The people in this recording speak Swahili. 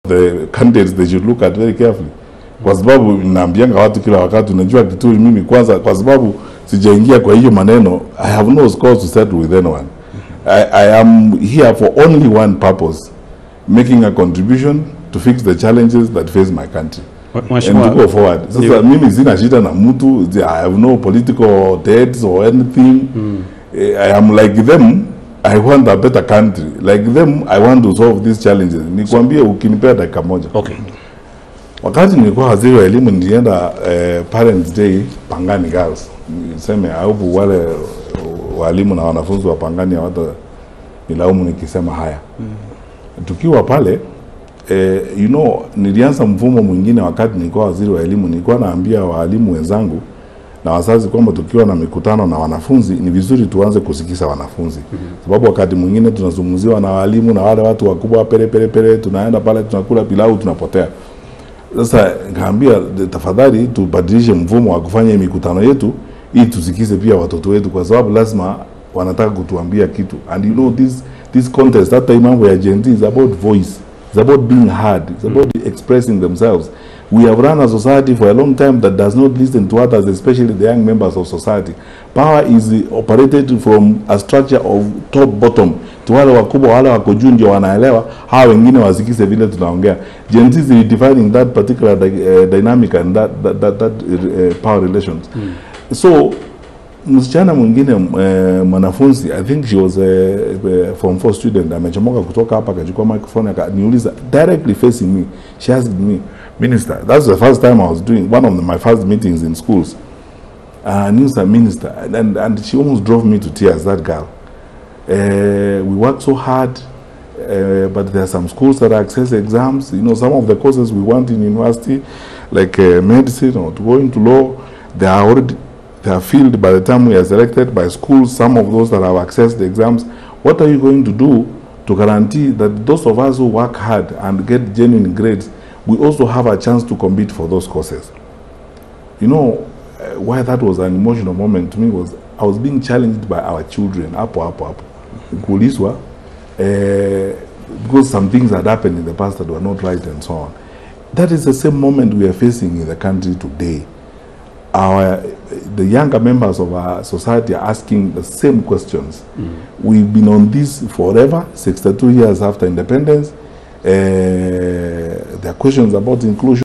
The candidates they should look at very carefully. Kwa sababu naambianga watu kila wakati, unajua kitu mimi kwanza, kwa sababu sijaingia kwa hiyo maneno, I have no scores to settle with anyone. I am here for only one purpose, making a contribution to fix the challenges that face my country and to go forward. Sasa mimi sina shida na mtu, I have no political debts or anything. I am like them, I want a better country. Like them, I want to solve these challenges. Nikwambie, ukinipea dakika moja. Okay. Wakati nilikuwa waziri wa elimu, nilienda Parents Day Pangani Girls. Niseme au wale walimu na wanafunzi wa Pangani hawata nilaumu nikisema haya. Tukiwa pale, nilianza mfumo mwingine wakati nilikuwa waziri wa elimu. Nilikuwa naambia walimu wenzangu na wazazi kwamba tukiwa na mikutano na wanafunzi ni vizuri tuanze kusikiza wanafunzi. Sababu wakati mwingine tunazungumziwa na walimu na wale watu wakubwa pere pere pere, tunaenda pale tunakula pilau tunapotea. Sasa nikaambia tafadhali tubadilishe mfumo wa kufanya mikutano yetu ili tusikize pia watoto wetu, kwa sababu lazima wanataka kutuambia kitu. And you know this contest, that time mambo ya Gen Z is about voice. It's about being heard. It's about expressing themselves. We have run a society for a long time that does not listen to others, especially the young members of society. Power is operated from a structure of top bottom. Tu wale wakubwa, wale wako juu ndio wanaelewa, hawa wengine wasikize vile tunaongea. Gen Z is redefining that particular dynamic and that power relations. So msichana mwingine, mwanafunzi, I think she was a form 4 student, amechomoka kutoka hapa akachukua microphone akaniuliza directly facing me. She asked me, "Minister," that's the first time I was doing one of my first meetings in schools. "Minister," and she almost drove me to tears, that girl. "We work so hard, but there are some schools that access exams. Some of the courses we want in university, like medicine or to go into law, they are filled by the time we are selected by schools, some of those that have accessed the exams. What are you going to do to guarantee that those of us who work hard and get genuine grades, we also have a chance to compete for those courses?" You know, why that was an emotional moment to me was I was being challenged by our children, hapo hapo hapo. Kuulizwa, because some things had happened in the past that were not right and so on. That is the same moment we are facing in the country today. The younger members of our society are asking the same questions. We've been on this forever, 62 years after independence. There are questions about inclusion.